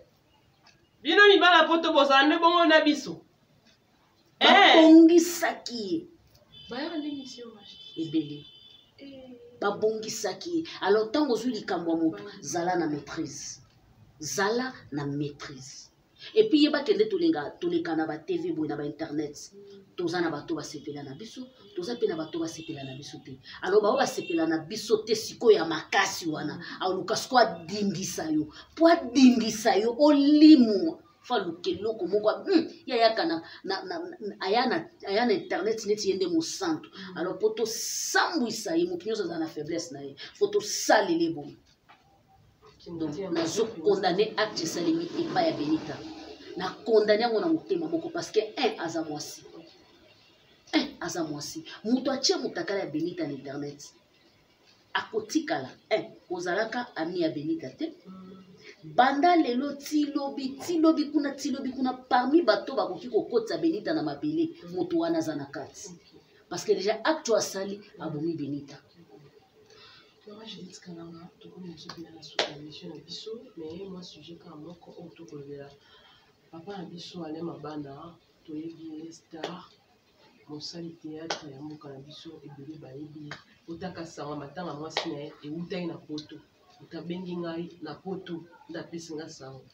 Bino mibala Poto bozala nde bongo na biso. Babongisaki ye. Bayaka nde mission. Ebele babongisaki ye. Alors ntango ozwi likambo ya moto, zala na maîtrise, zala na maîtrise. Et puis yeba kende tolenga, toleka na baTV boye, na bainternet, toza na bato basepela na biso, toza mpe na bato basepela na biso te. Alors bao basepela na biso te sikoyo ya makasi wana, aluka sikoyo adindisa yo. Mpo adindisa yo, olimwa, fo aluka eloko moko ye ayaka aya na internet neti ye nde mosantu. Alors mpo tosambwisa ye, moto nyonso aza na faiblesse na ye, fo tosalele boye. Donc nazocondamner acte esalemi epai ya Benita, nacondamner yango na motema moko, parce que un aza mwasi, un aza mwasi. Moto atie motakala ya Benita na internet akotikala un kozalaka ami ya Benita te. Banda lelo ti lobi, ti lobi kuna, ti lobi kuna, parmi bato bakoki kokotisa Benita na mabele, moto wana aza na kati, parce que déjà acte oyo asali, abomi Benita. Mama Judith Kalanga, tokomi biso mpena na suka ya émission na biso, mais mwa sujet kaka moko oyo tokolobela: papa na biso Alain Mabana, toyebi ye star, mosali théâtre ya mboka na biso, ebele bayebi ye. Otaka sango matanga mwasi na ye eutaki na Poto, moto abengi ngai na Poto nde apesi nga sango.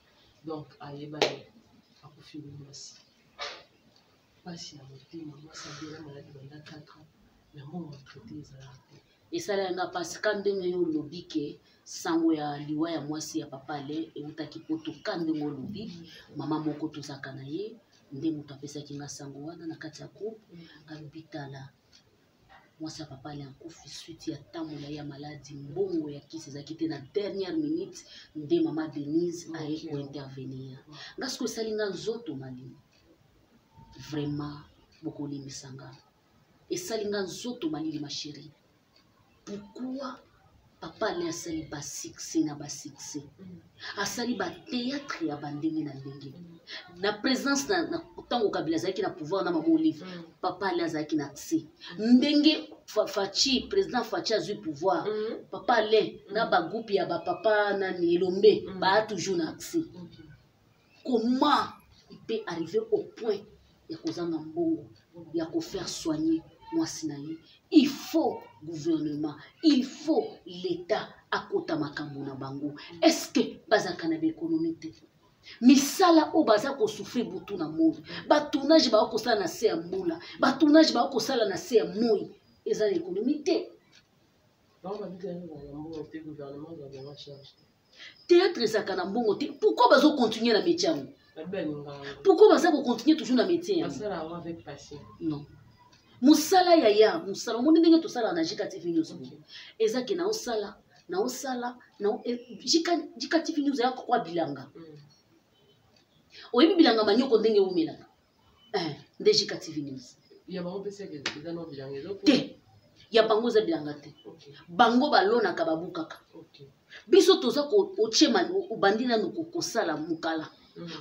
Donc ayebani akufeli mwasi, mpasi na motema. Mwasi abela maladi banda 4 ans, mais mbongo traité ezalaka te. Esala yanga mpasi ka ndenge yo olobi ke sango ya liwa ya mwasi ya papa Alain eutaki Poto. Ka ndenge olobi, mama moko tozalaka na ye nde moto apesaki nga sango wana na kati ya groupe. Alobi: "Tala, mwasi ya papa Alain akufi suite ya ntango na ye ya maladi, mbongo ya kisi ezalaki te. Na dernière minute nde mama Denise aye kointervenir." Nga sikoyo esali nga nzoto malili, vraiment bokolimbisa nga, esali nga nzoto malili. Ma chérie, pourquoi papa Alain asali basuccès na basuccès, asali bathéâtre ya bandenge na ndenge na présence na ntango Kabila azalaki na pouvoir na mama Olive, papa Alain azalaki na accès. Ndenge Fatshi, président Fatshi azwi pouvoir, papa Alain na bagroupe ya bapapa nani, Elombe, baa toujours na accès. Comment il peut arriver au point ya kozanga mbongo ya kofaire soigner mwasi na ye? Il faut gouvernement, il faut l'État akota makambo na bango. Est ce que bazalaka na baéconomie te? Misala oyo baza kosouffrir butu na moi, batournage baa kosala na se ya mbula, batournage baa kosala na se ya moi, eza na économie te. Bango babikaki na mbongo te, gouvernement azwa bango charge te. Théâtre ezalaka na mbongo te, pourquoi bazocontinue na métier yango? Babi balingaka yango. Pourquoi baza kocontinue toujours na métier yango? Basala yango avec passion. Non, mosala yaya, mosala omoni ndenge tosalaka na Jika TV News, eza ke naosala naosala Jika TV News eya kokwa bilanga. Oyebi bilanga manioko ndenge eumelaka. Nde Jika TV News. Ya bango mpe seke eza no bilanga ezo te. Ya bango eza bilanga te. Bango balonaka, babukaka. Biso toza otie, obandi nanu kosala mokala,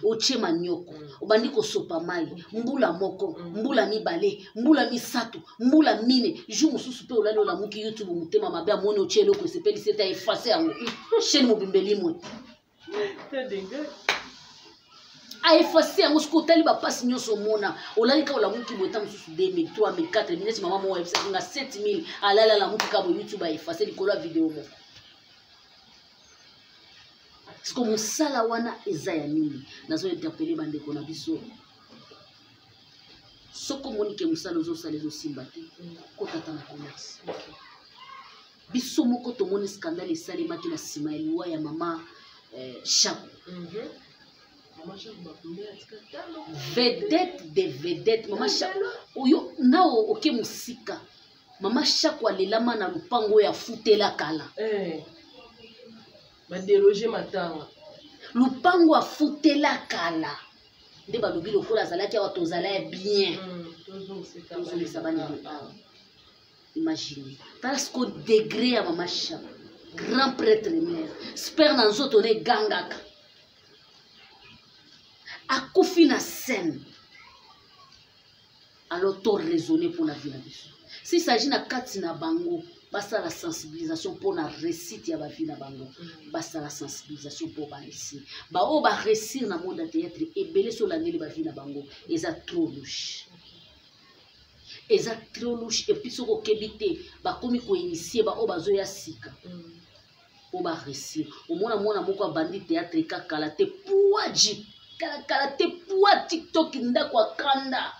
otie manioko, obandi kosopa mai, mbula moko, mbula mibale, mbula misato, mbula mine. Jour mosusu mpe olali, olamuki, YouTube motema mabe, amoni otie eloko esepelisi ete aeffacer yango, chaîne mobimba elimwe, aeffacer yango. Soki otali bapasi nyonso omona, olali kaka, olamuki boye, ta mosusu 2000, 3000, 4000, neti mama moko ayebisaki nga 7000. Alali, alamuki kaka boye, YouTube aeffacer likolo ya video moko. Siko mosala wana eza ya nini? Nazo interpeller bandeko na biso: soki omoni ke mosala ozosala ezosimba te, kotata na commerce. Biso moko tomoni scandale esalemaki na nsima ya liwa ya mama Shako, vedette de vedette, mama Shako oyo nao oke mosika. Mama Shako alelama na lupango oyo afutela kala. Badéloger matanga. Lupango afutela kala nde balobi lokola azalaki awa, tozala ya bien, tozongisa banini awa. Imagine, tala siko degré ya mama Shako, grand prêtre mare sper na nzoto na egangaka, akufi na scène. Alors to raisonner mpona vie na biso. S'il s'agit na kati na bango basala sensibilisation mpona réussite ya bavie na bango, basala sensibilisation mpo baréussir. Baoyo baréussir na monde ya théâtre ebele, so olandeli bavie na bango, eza trop louche, eza trop louche. Et puis soki okebi te, bakomi koinitier baoyo bazoya sika mpo baréussir. Omona mwana moko abandi théâtre ka kala te, pwa jip kala kala te, pwa TikTok, ndako akanda.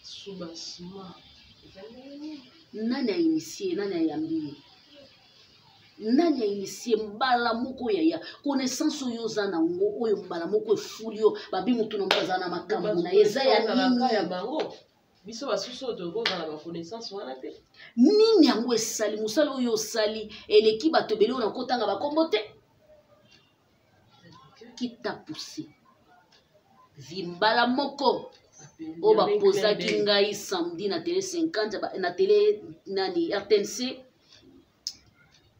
Subasima. Nani ainitier? Nani ayambi ye? Nani ainitier? Mbala moko yaya, connaissance oyo oza nango, oyo mbala moko efuli yo, babi motu na moto aza na makambo na ye, eza ya nini? Ya bango. Biso basusu oyo tokozala na baconnaissance wana te. Nini yango esali mosala oyo osali eleki bato ebele oyo nakotanga bakombo te? Qui t'a poussé? Vimbala moko oyo bapozaki ngai samedi na télé 50, na télé nani, RTNC,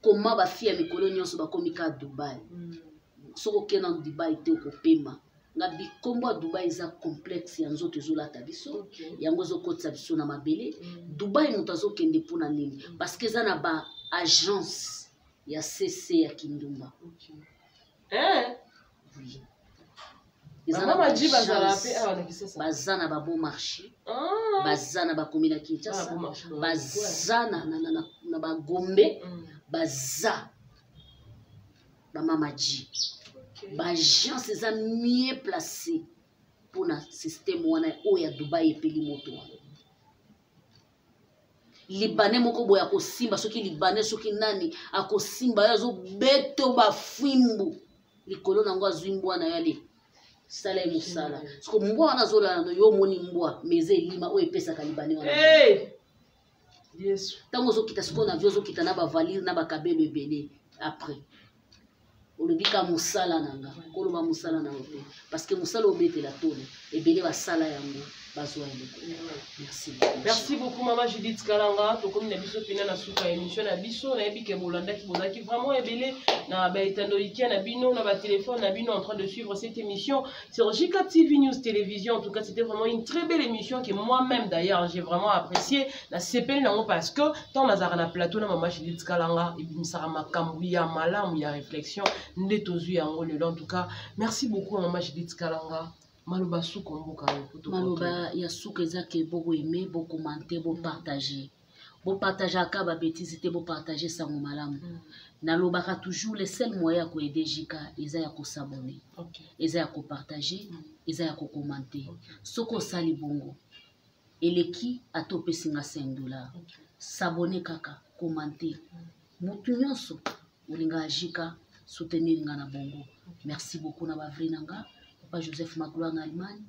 koma bafille ya mikolo nyonso bakomi ka Dubai. Soki okende na Dubai te, okopema. Nga bikombo ya Dubai eza complexe ya nzoto ezolata biso, yango ezokotisa biso na mabele. Dubai moto azokende mpona nini? Parce que eza na ba agence ya cc ya kindumba. Oui. Eza na baza na babon marché, baza na bakomi na Kinshasa, baza na bagombe, baza bamama ji. Baagence eza mieux placé mpona système wana oyo ya Dubai. Epeli moto wana, Libanais moko boye akosimba, soki Libanais, soki nani akosimba yo, azobeto bafimbu likolo nango, azwi mbwa na yo, ale sala ye mosala. Siko mbwa wana azolala no, yo omoni mbwa, mais eza elima oyo epesaka Libanais wana. Ntango ozokita sikoyo na vie, ozokita na bavalire na bakabelo ebele. Après olobi ka mosala na nga, koloba mosala na yo te, parce que mosala obetela tolo ebele basala yango, bazwa eloko. Merci. Merci beaucoup, mama Judith Kalanga. Tokomi na biso mpena na suka ya émission na biso. Nayebi ke bolandaki, bozalaki vraiment ebele na baetando ikia na bino, na batelefone na bino, en train de suivre cette émission sur JK TV News Télévision. En tout cas, c'était vraiment une très belle émission que moi-même d'ailleurs j'ai vraiment apprécié. Nasepeli nango parce que tant nazalaka na plateau na mama Judith Kalanga, ebimisaka makambo ya malamu ya réflexion nde tozwi yango lelo. En tout cas, merci beaucoup, mama Judith Kalanga. Maloba suka mboka. Maloba ya suka eza ke bokoaimer, bocommenter, bopartager. Bopartageaka babêtises te, bopartager sango malamu. Nalobaka toujours, le seul moyen ya koaider Jika eza ya kos'abonner, eza ya kopartager, eza ya kocommenter. Soki osali bongo, eleki ata opesi nga 5 $. S'abonner kaka, commenter. Motu nyonso olingaka Jika, soutenir nga na bongo. Merci beaucoup na bavrai na nga, papa Joseph Magloire na Allemagne.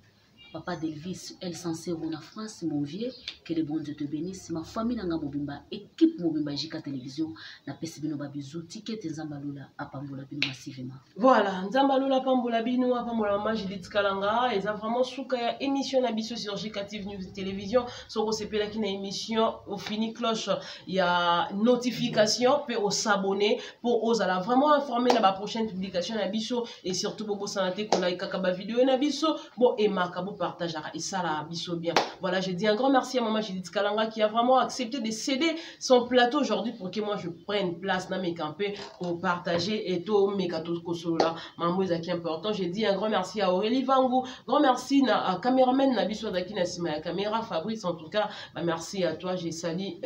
Papa Delvis El Sansero na France, mon vieux, que le bon Dieu te bénisse. Ma famille nanga mobimba, équipe mobimba JK Télévision, na pesi bino ba bisous, ticket Nzambe alola apambola bino massivement. Voilà, Nzambe alola apambola bino, apambola maman Judith Kalanga, eza vraiment suka ya émission na biso sur JK TV News Télévision. Soko sepelaki na émission, ofini cloche ya notification pe o s'abonner pour ozala vraiment informé na ba prochaine publication na biso et surtout bobosana te ko like kaka ba vidéo na biso. Bo aimaka, bo partageaka esalaka biso bien. Voilà, je dis un grand merci à maman Judith Kalanga qui a vraiment accepté de céder son plateau aujourd'hui pour que moi je prenne place na meka mpe kopartager et tomeka tokosolola mambo ezalaki important. Je dis un grand merci à Aurélie Vangu, grand merci na caméraman na biso azalaki na nsima ya caméra Fabrice. En tout cas, bah, merci à toi. J'ai sali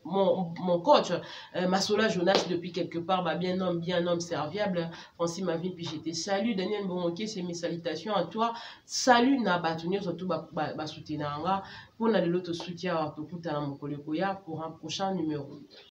mon coach Masola Jonas depuis quelque part, bah, bien homme serviable Francis Mavin, puis je te salue. Daniel Mbongoke, c'est mes salutations à toi. Salut na bato nyonso tout basoutenir nga mpona lelo. Tosuki awa, tokutana mokolo ekoya pour un prochain numéro.